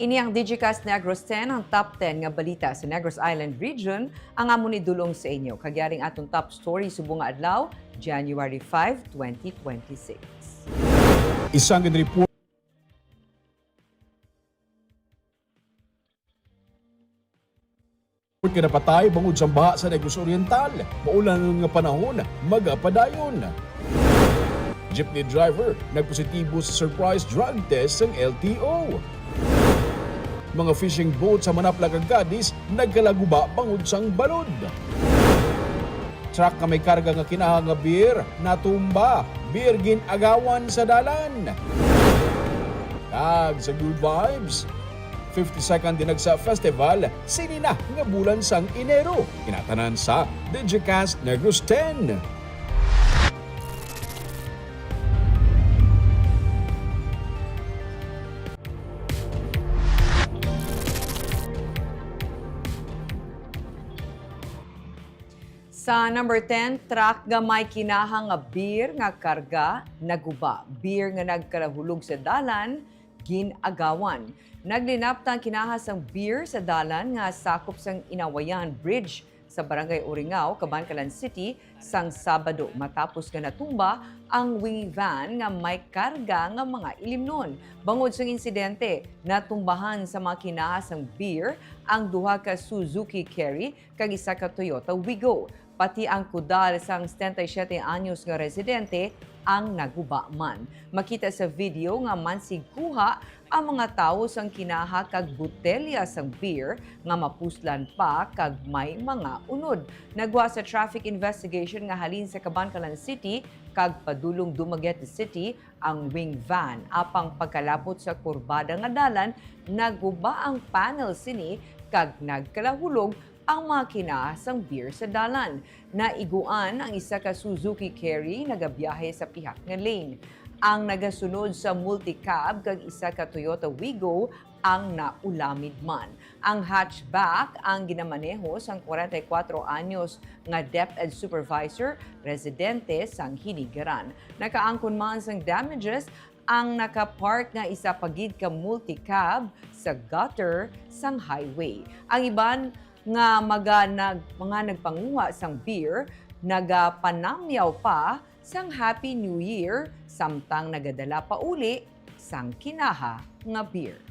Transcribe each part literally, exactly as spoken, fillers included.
Ini ang Digicast Negros ten, ang top ten nga balita sa Negros Island Region, ang amon idul-ong sa inyo. Kag yari ang aton top story subong nga adlaw, January five, twenty twenty-six. Isa nga report nga napatay bangod sang baha sa Negros Oriental. Maulan nga panahon magapadayon. Jeepney driver nagpositibo sa surprise drug test sang L T O. Mga fishing boat sa Manapla kag Cadiz nagkalaguba bangod sang balod. Truck nga may karga nga kinaha nga beer natumba, beer gin-agawan sa dalan. Kag sa Good Vibes, fifty-second Dinagsa Festival, sini na nga bulan sang Enero. Kinatanan sa Digicast Negros ten. Sa number ten, truck nga may kinaha nga beer nga karga naguba. Beer nga nagkalahulog sa dalan, gin-agawan. Naglinapta ang kinaha sang beer sa dalan nga sakop sang Inawayan Bridge sa Barangay Uringao, Kabankalan City, sang Sabado, matapos nga natumba ang wing van nga may karga nga mga ilimnon. Bangod sang insidente, natumbahan sa mga kinaha sang beer ang duha ka Suzuki Carry kag isa ka Toyota Wigo. Pati ang kudal sang setenta y siete anyos nga residente ang naguba man. Makita sa video nga mansigkuha ang mga tawo sang kinaha kag botelya sang beer nga mapuslan pa kag may mga unod. Nagwa sa traffic investigation nga halin sa Kabankalan City kag padulong Dumaguete City ang wing van, apang pagkalapot sa kurbada nga dalan, naguba ang panel sini kag nagkalahulog ang makina sang beer sa dalan. Naiguan ang isa ka Suzuki Carry nagabiyahe sa pihak nga lane. Ang nagasunod sa multicab kag isa ka Toyota Wigo ang naulamid man. Ang hatchback ang ginamaneho sang kwarenta y kuwatro anyos nga DepEd supervisor, residente sang Hinigaran. Nakaangkon man sang damages ang nakapark nga isa pa gid ka multicab sa gutter sang highway. Ang iban nga mga nag-, mga nagpanguha sang beer nagapanamyaw pa sang Happy New Year samtang nagadala pauli sang kinaha nga beer.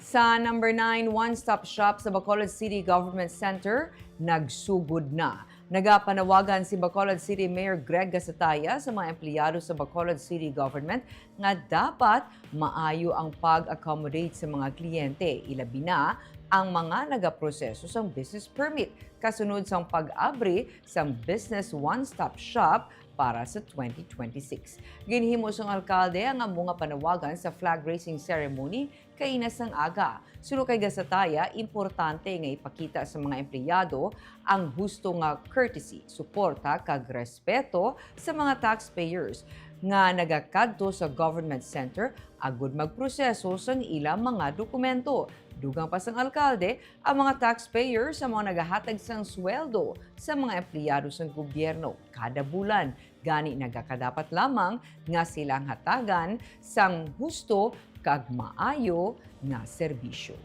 Sa number nine, one-stop shop sa Bacolod City Government Center nagsugod na. Nagapanawagan si Bacolod City Mayor Greg Gasataya sa mga empleyado sa Bacolod City Government nga dapat maayo ang pag-accommodate sa mga kliyente, ilabi na ang mga nagaproseso sang business permit kasunod sang pag-abri sang Business One Stop Shop para sa twenty twenty-six. Ginhimo sang alkalde ang amo nga panawagan sa flag raising ceremony kaina sang aga. Suno kay Gasataya, importante nga ipakita sa mga empleyado ang husto nga courtesy, suporta, kag respeto sa mga taxpayers nga nagakadto sa government center agud magproseso sang ila mga dokumento. Dugang pa sang alkalde, ang mga taxpayers ang mga nagahatag sang sweldo sa mga empleyado sang gobyerno kada bulan. Gani, nagakadapat lamang nga sila ang hatagan sang husto kag maayo nga serbisyo.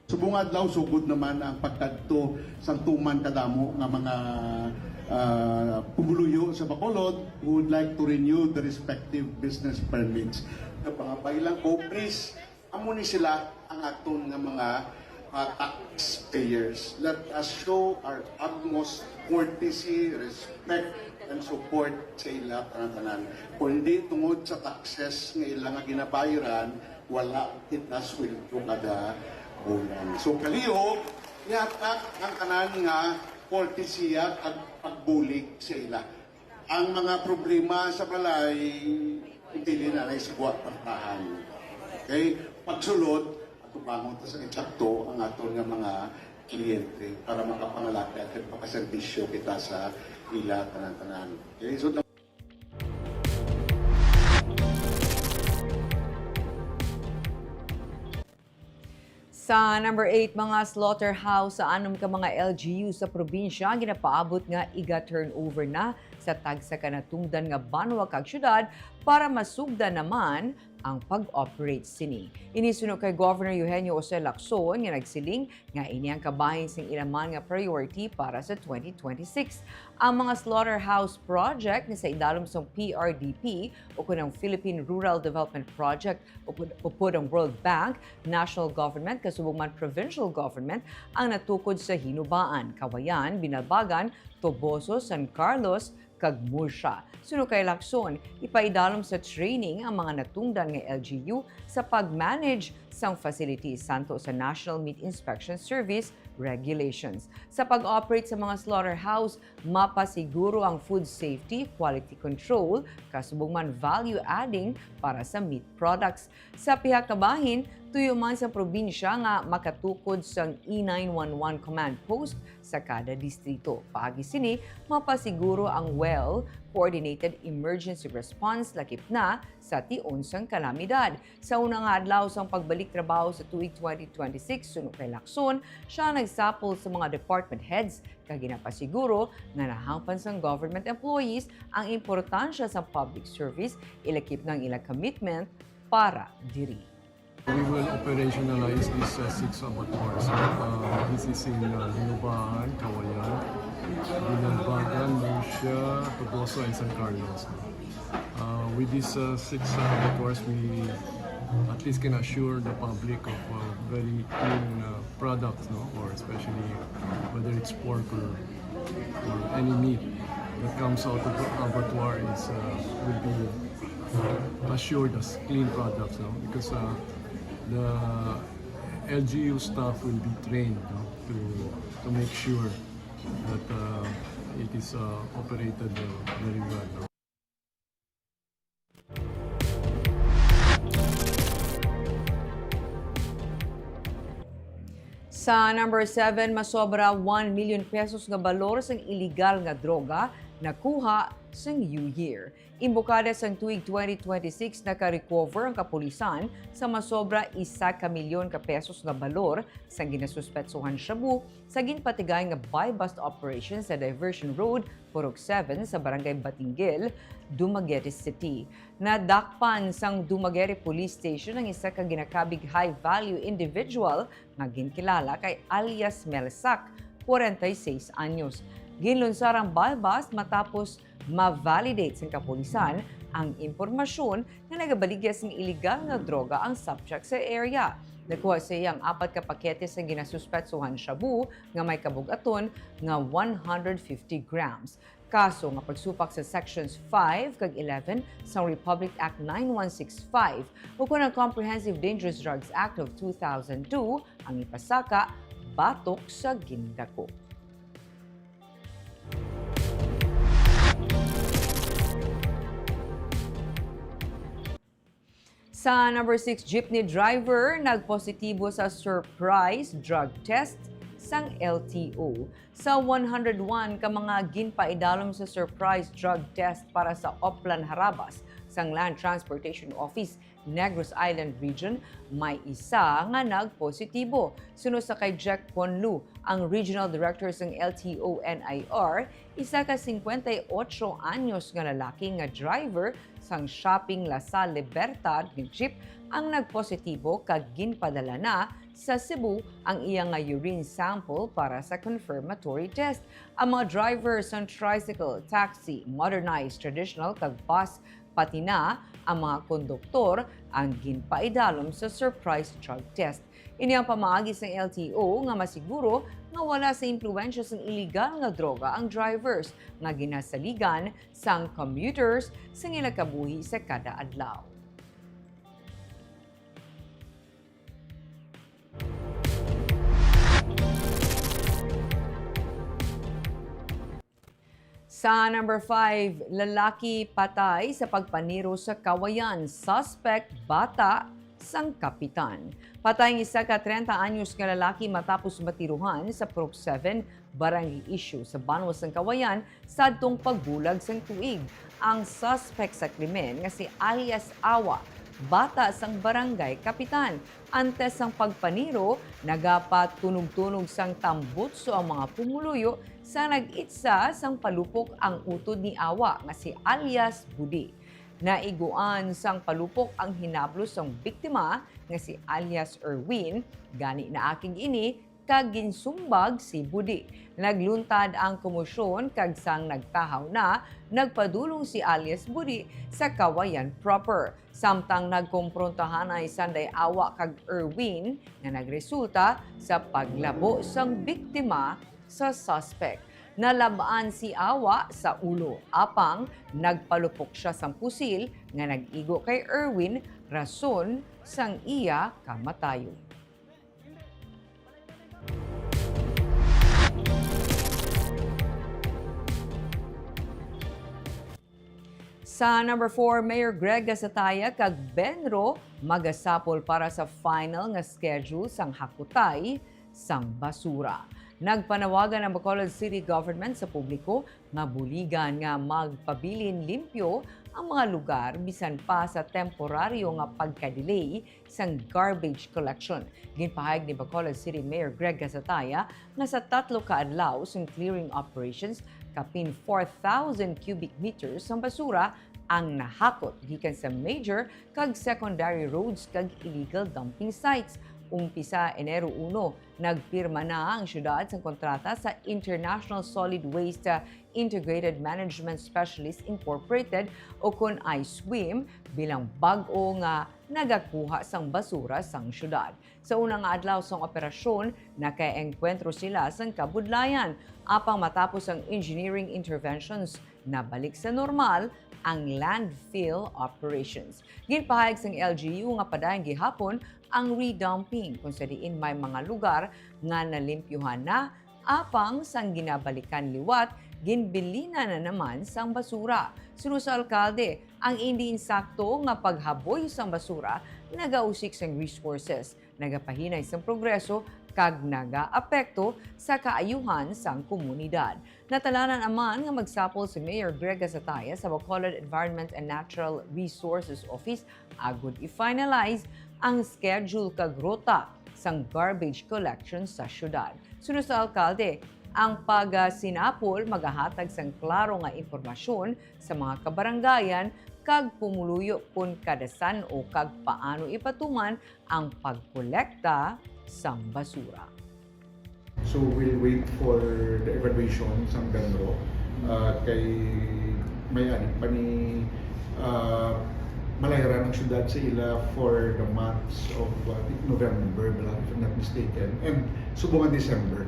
Subong adlaw, sugod naman ang pagkadto sang tuman kadamo nga mga, ah, pumuluyo sa Bacolod who would like to renew the respective business permits. Nagpangabay lang ko, please, amo ni sila ang aton nga mga, ah, taxpayers. Let us show our utmost courtesy, respect, and support sa ila tanan-tanan. Kung hindi tungod sa taxes nga ila nga ginabayaran, wala kita sweldo kada bulan. So, kalihog, ihatag ang tanan nga kortesiya kag pagbulig sa ila. Ang mga problema sa balay, dili na lang sigwa kwartahan. Okay? Pagsulod, atubangon ta sa eksakto ang aton nga mga kliyente para makapangalagad at makaserbisyo kita sa ila tanan-tanan. Okay? So, Sa number eight, mga slaughterhouse sa anom ka mga L G U sa probinsya ginapaabot nga iga-turnover na sa tagsa ka natungdan nga banwa kag syudad para masugdan naman ang pag-operate sini. Ini suno kay Governor Eugenio Jose Lacson nga nagsiling nga ini ang kabahin sing ila man nga priority para sa twenty twenty-six. Ang mga slaughterhouse project nga sa idalom sang P R D P o kun ang Philippine Rural Development Project upod, upod ang World Bank, national government, kasubong man provincial government ang natukod sa Hinubaan, Kawayan, Binalbagan, Toboso, San Carlos, kag Murcia. Suno kay Lacson, ipaidalom sa training ang mga natungdan nga L G U sa pag-manage sang facility santo sa National Meat Inspection Service regulations. Sa pag-operate sa mga slaughterhouse, mapasiguro ang food safety, quality control, kasubong man value adding para sa meat products. Sa pihak nga bahin, tuyo man sa probinsya nga makatukod sang E nine one one command post sa kada distrito. Paagi sini, mapasiguro ang well coordinated emergency response lakip na sa tion sang kalamidad. Sa una nga adlaw sang pagbalik trabaho sa tuig twenty twenty-six, suno kay Lacson, siya nagsapol sa mga department heads kag ginapasiguro nga nahangpan sang government employees ang importansya sang public service, ilakip na ang ilang commitment para diri. We will operationalize these, uh, six abattoirs. Uh, this is in, uh, Hinubaan, Kawayan, Binalbagan, Murcia, Toboso, and San Carlos. Uh, with these, uh, six, uh, abattoirs, we at least can assure the public of, uh, very clean, uh, products, no? Or especially whether it's pork or, or any meat that comes out of the abattoir is, uh, will be assured as clean products, no? Because, uh, the L G U staff will be trained, no, to, to make sure that, uh, it is, uh, operated, uh, very well, no? Sa number seven, masobra one million pesos nga balor sang iligal nga droga nakuha sang New Year. Imbokada sang tuig twenty twenty-six, nakarecover ang kapulisan sa masobra isa ka milyon ka pesos nga balor sang ginasuspetsuhan shabu sa ginpatigay nga buy-bust operation sa Diversion Road, Purok seven, sa Barangay Batinggil, Dumaguete City. Nadakpan sang Dumaguete Police Station ang isa ka ginakabig high-value individual nga ginkilala kay alias Melsak, kwarenta y seis anyos. Ginlunsar ang buy-bust matapos ma-validate sang kapulisan ang impormasyon nga nagabaligya sing iligal nga droga ang subject sa area. Nakuha sa iya ang apat ka pakete sang ginasuspetsuhan shabu nga may kabug-aton nga one hundred fifty grams. Kaso nga pagsupak sa Sections five kag eleven sang Republic Act nine one six five ukon ang Comprehensive Dangerous Drugs Act of two thousand two ang ipasaka batok sa gindako. Sa number six, jeepney driver nagpositibo sa surprise drug test sang L T O. Sa one hundred one ka mga ginpaidalom sa surprise drug test para sa Oplan Harabas sang Land Transportation Office, Negros Island Region, may isa nga nagpositibo. Suno sa kay Jack Ponlu, ang Regional Director sang L T O N I R, isa ka singkwenta y otso anyos nga lalaki nga driver sang Shopping La Salle Libertad nga jeep ang nagpositibo kag ginpadala na sa Cebu ang iya nga urine sample para sa confirmatory test. Ang mga driver sang tricycle, taxi, modernized, traditional kag bus, pati na ang mga konduktor ang ginpaidalom sa surprise drug test. Ini ang pamaagi sang L T O nga masiguro nga wala sa impluwensya sang iligal nga droga ang drivers nga ginasaligan sang commuters sa ila kabuhi sa kada adlaw. Sa number five, lalaki patay sa pagpaniro sa Kawayan, suspect bata sang kapitan. Patay ang isa ka trenta anyos nga lalaki matapos matiruhan sa Purok seven, Barangay Isyu, sa banwa sang Kawayan, sadtong pagbulag sang tuig. Ang suspect sa krimen nga si alias Awa, bata sang barangay kapitan. Antes sang pagpaniro, nagapatunog-tunog sang tambutso ang mga pumuluyo sa nag-itsa sang palupok ang utod ni Awa nga si alias Budi. Naiguan sang palupok ang hinablo sang biktima nga si alias Erwin, gani naakig ini kag ginsumbag si Budi. Nagluntad ang komosyon kag sang nagtahaw na, nagpadulong si alias Budi sa Kawayan proper. Samtang nagkomprontahanay sanday Awa kag Erwin nga nagresulta sa paglabo sang biktima sa suspect. Nalab-an si Awa sa ulo, apang nagpalupok sia sang pusil nga nag-igo kay Erwin, rason sang iya kamatayon. Sa number four, Mayor Greg Gasataya kag BENRO magasapol para sa final nga schedule sang hakutay sang basura. Nagpanawagan ang Bacolod City Government sa publiko nga buligan nga magpabilin limpyo ang mga lugar bisan pa sa temporaryo nga pagka-delay sang garbage collection. Ginpahayag ni Bacolod City Mayor Greg Gasataya nga sa tatlo ka adlaw sang clearing operations, kapin four thousand cubic meters sang basura ang nahakot gikan sa major kag secondary roads kag illegal dumping sites. Umpisa Enero uno, nagpirma na ang siyudad sang kontrata sa International Solid Waste, uh, Integrated Management Specialist Incorporated, o kon I swim, bilang bag-o nga nagakuha sang basura sang siyudad. Sa una nga adlaw sang operasyon, nakaengkwentro sila sang kabudlayan. Apang matapos ang engineering interventions, nabalik sa normal ang landfill operations. Ginpahayag sang L G U nga padayon gihapon ang redumping, kung sa diin may mga lugar nga nalimpyuhan na, apang sang ginabalikan liwat, ginbilinan na naman sang basura. Suno sa alkalde, ang indi insakto nga paghaboy sang basura nagausik sang resources, nagapahinay sang progreso, kag nagaapekto sa kaayuhan sang komunidad. Natalanan man nga magsapol si Mayor Greg Gasataya sa Bacolod Environment and Natural Resources Office agud i-finalize ang schedule kag ruta sang garbage collection sa siyudad. Suno sa alkalde, ang pagsinapol magahatag sang klaro nga impormasyon sa mga kabarangayan kag pumuluyo kon kada san-o kag paano ipatuman ang pagkolekta sang basura. So, we'll wait for the evaluation sang BENRO, uh, kay may adik pa ni, uh, malayran ang syudad sa ila for the months of, uh, November, bala, if I'm not mistaken, and subong nga December.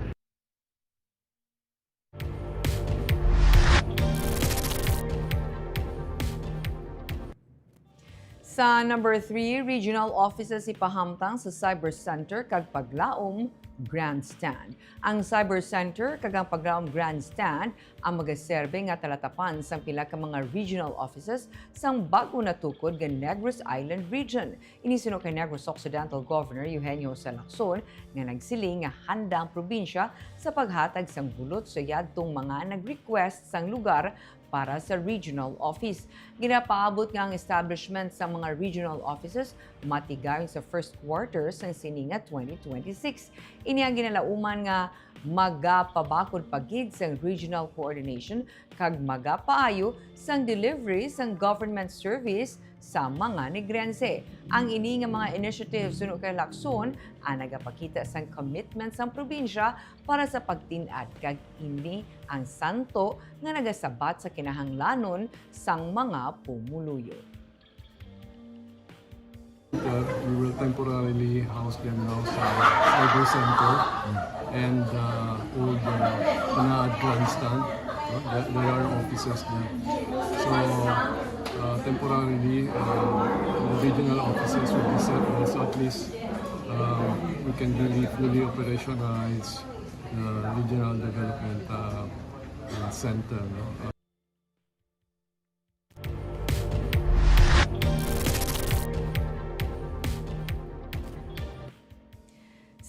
Sa number three, regional offices ipahamtang sa Cyber Center kag Paglaom Grandstand. Ang Cyber Center kag ang Paglaom Grandstand ang magaserbe nga talatapan sang pila ka mga regional offices sang bag-o natukod nga Negros Island Region. Ini suno kay Negros Occidental Governor Eugenio Jose Lacson, nga nagsiling nga handa ang probinsya sa paghatag sang bulot sa yadtong mga nag-request sang lugar para sa regional office. Ginapaabot nga ang establishment sa mga regional offices matigayon sa first quarter sang sini nga twenty twenty-six. Ini ang ginalauman nga magapabakod pa gid sang regional coordination kag magapaayo sang delivery sang government service sa mga Negrense. Ang ini nga mga initiative, suno kay Lacson, ang nagapakita sang commitment sang probinsya para sa pagtin-ad, kag ini ang santo nga nagasabat sa kinahanglanon sang mga pumuluyo. Uh, we will temporarily house them now sa Cyber Center and, uh, old, uh, Panaad Grandstand. No? There, there are offices there. So, uh, temporarily, uh, the regional offices will be set also. At least, uh, we can really fully operationalize the regional development, uh, uh, center. No?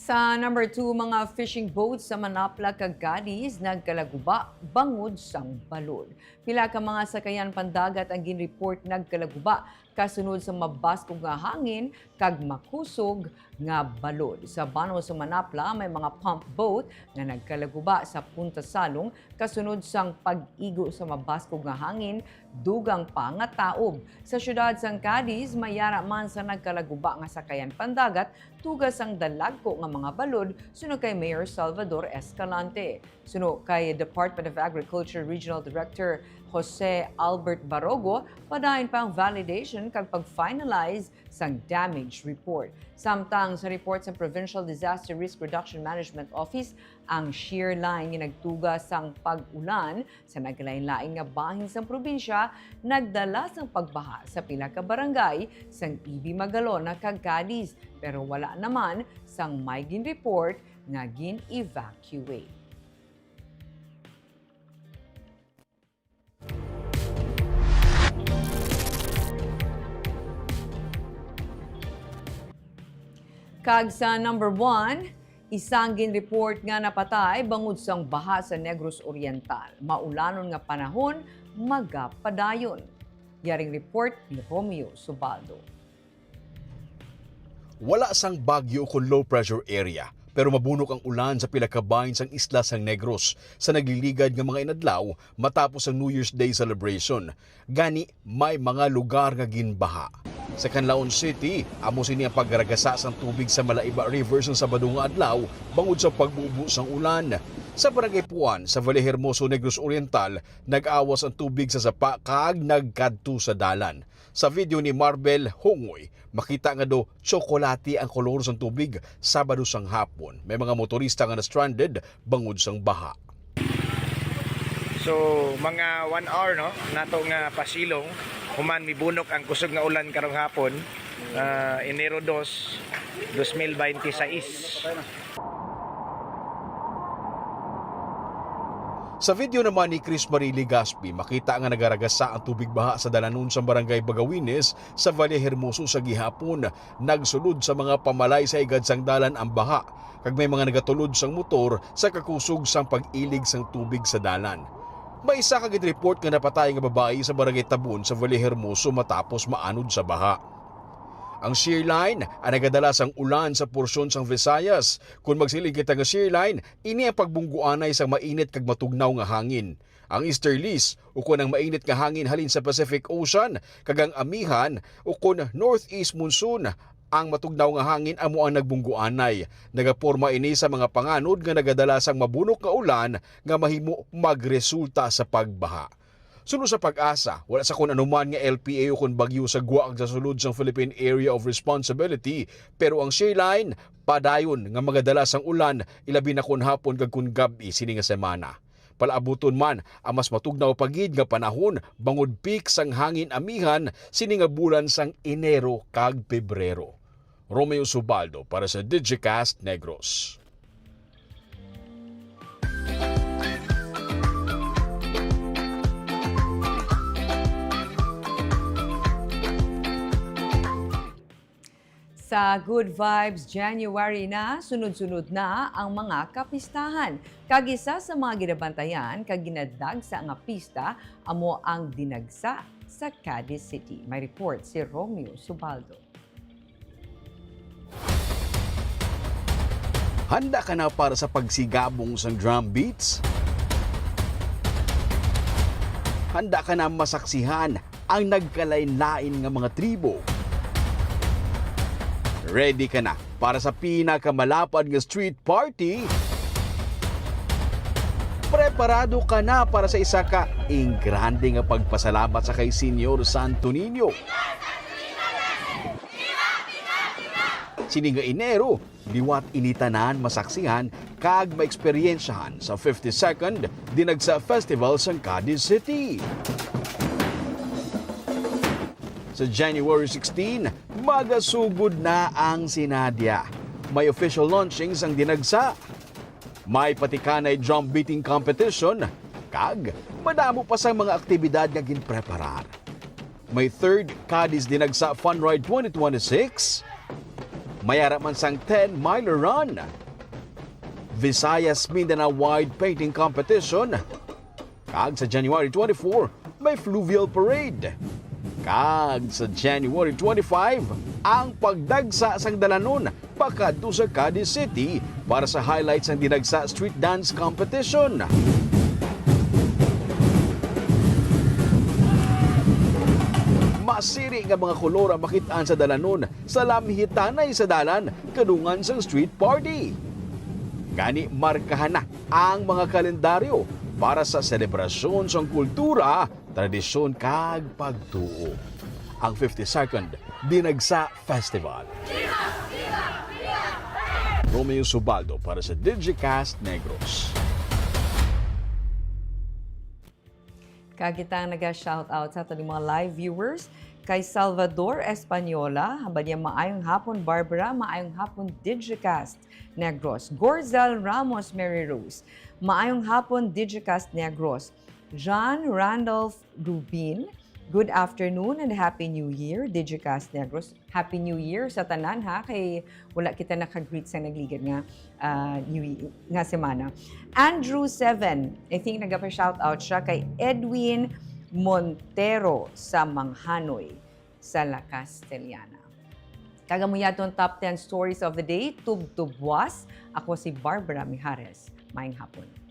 Sa number two, mga fishing boats sa Manapla kag Cadiz nagkalaguba bangod sang balod. Pila ka mga sakayan pandagat ang ginreport nagkalaguba kasunod sa mabaskog nga hangin kag makusog nga balod. Sa Banos sa Manapla, may mga pump boat nga nagkalaguba sa Punta Salong kasunod sang pag-igo sa mabaskog nga hangin, dugang pa nga taob. Sa siyudad sang Cadiz, may yara man sa nagkalaguba nga sakayan pandagat tuga sang dalagko nga mga balod, suno kay Mayor Salvador Escalante. Suno kay Department of Agriculture Regional Director Jose Albert Barogo, padayon pa ang validation kag pag-finalize sang damage report. Samtang sa report sa Provincial Disaster Risk Reduction Management Office, ang shear line nga nagtuga sang pag-ulan sa naglain-lain nga bahin sang probinsya nagdala sang pagbaha sa pila ka barangay sang Ibi, Magalona kag Cadiz, pero wala naman sang may gin-report nga gin-evacuate. Kag sa number one, isang gin-report nga napatay bangod sang baha sa Negros Oriental. Maulanon nga panahon magapadayon. Yaring report ni Romeo Subaldo. Wala sang bagyo kon low pressure area, pero mabunok ang ulan sa pila ka bahin sang isla sang Negros sa nagliligad nga mga inadlaw matapos ang New Year's Day celebration. Gani, may mga lugar nga ginbaha. Sa Canlaon City, amo sini ang pagragasa sang tubig sa Malaiba River sang Sabado nga adlaw bangod sa pagbubo sang ulan. Sa Barangay Puan, sa Vallehermoso, Negros Oriental, nag-awas ang tubig sa sapa kag nagkadto sa dalan. Sa video ni Marbel Hungoy, makita nga daw tsokolate ang kolor sang tubig Sabado sang hapon. May mga motorista nga na-stranded bangod sang baha. So, mga one hour, no, nato nga pasilong, human mibunok ang kusog nga ulan karong hapon, ah, Enero dos, dos mil binte sais. Sa video naman ni Chris Marie Legaspi, makita nga nagaragasa ang tubig baha sa dalanon sa Barangay Bagawines sa Vallehermoso sa gihapon. Nagsulod sa mga pamalay sa higad sang dalan ang baha, kag may mga nagatulod sang motor sa kakusog sang pag-ilig sang tubig sa dalan. May isa ka gin-report nga napatay nga babayi sa Barangay Tabon sa Vallehermoso matapos maanod sa baha. Ang shear line ang nagadala sang ulan sa porsyon sang Visayas. Kon magsiling kita nga shear line, ini ang pagbungguanay sang mainit kag matugnaw nga hangin. Ang easterlies, ukon ang mainit nga hangin halin sa Pacific Ocean, kag ang amihan, ukon northeast monsoon, ang matugnaw nga hangin amo ang nagbungguanay. Nagaporma ini sa mga panganod nga nagadala sang mabunok nga ulan nga mahimo magresulta sa pagbaha. Suno sa PAGASA, wala sa kon anuman nga L P A o kon bagyo sa gwa kag sa sulod sang Philippine Area of Responsibility, pero ang shear line padayon nga magadala sang ulan, ilabi na kon hapon kag kon gab-i sini nga semana. Palaabuton man ang mas matugnaw pa gid nga panahon bangod peak sang hangin amihan sini nga bulan sang Enero kag Pebrero. Romeo Subaldo para sa Digicast Negros. Sa Good Vibes January na, sunod-sunod na ang mga kapistahan. Kag isa sa mga ginabantayan kag ginadagsa nga pista amo ang Dinagsa sa Cadiz City. May report si Romeo Subaldo. Handa ka na para sa pagsigabong sang drum beats? Handa ka na masaksihan ang nagkalain-lain nga mga tribo? Ready ka na para sa pinakamalapad nga street party? Preparado ka na para sa isa ka ingrande nga pagpasalamat sa kay Señor Santo Niño? Sini nga Enero, liwat ini tanan masaksihan kag maeksperiensyahan sa fifty-second Dinagsa Festival sang Cadiz City. Sa January sixteen, magasugod na ang Sinadia. May official launching sang Dinagsa. May patikanay drum beating competition, kag madamo pa sang mga aktibidad nga ginpreparar. May third Cadiz Dinagsa Fun Ride twenty twenty-six, may ara man sang ten mile run, Visayas Mindanao Wide Painting Competition, kag sa January twenty-four, may fluvial parade. Kag sa January twenty-five, ang pagdagsa sang dalanon pakadto sa Cadiz City para sa highlights sang Dinagsa Street Dance Competition. Masiri nga mga kolor ang makit-an sa dalanon sa lamhitanay sa dalan kadungan sang street party. Gani, markahan na ang mga kalendaryo para sa selebrasyon sang kultura, tradisyon, kag pagtuo. Ang fifty-second Dinagsa Festival. Romeo Subaldo para sa Digicast Negros. Kag kita ang naga-shoutout sa aton mga live viewers, kay Salvador Española, hambal niya, "Maayong hapon, Barbara. Maayong hapon, Digicast Negros." Gorzel Ramos, Mary Rose, "Maayong hapon, Digicast Negros." John Randolph Rubin, "Good afternoon and Happy New Year, Digicast Negros." Happy New Year sa tanan, ha, kay wala kita nakagreet sa nagligad nga, ah, New Ye-, nga semana. Andrew Seven, I think nagapa-shoutout siya kay Edwin Montero sa Manghanoy sa La Castellana. Kag amo yaton top ten stories of the day, tubtob buas. Ako si Barbara Mijares. Maayong hapon.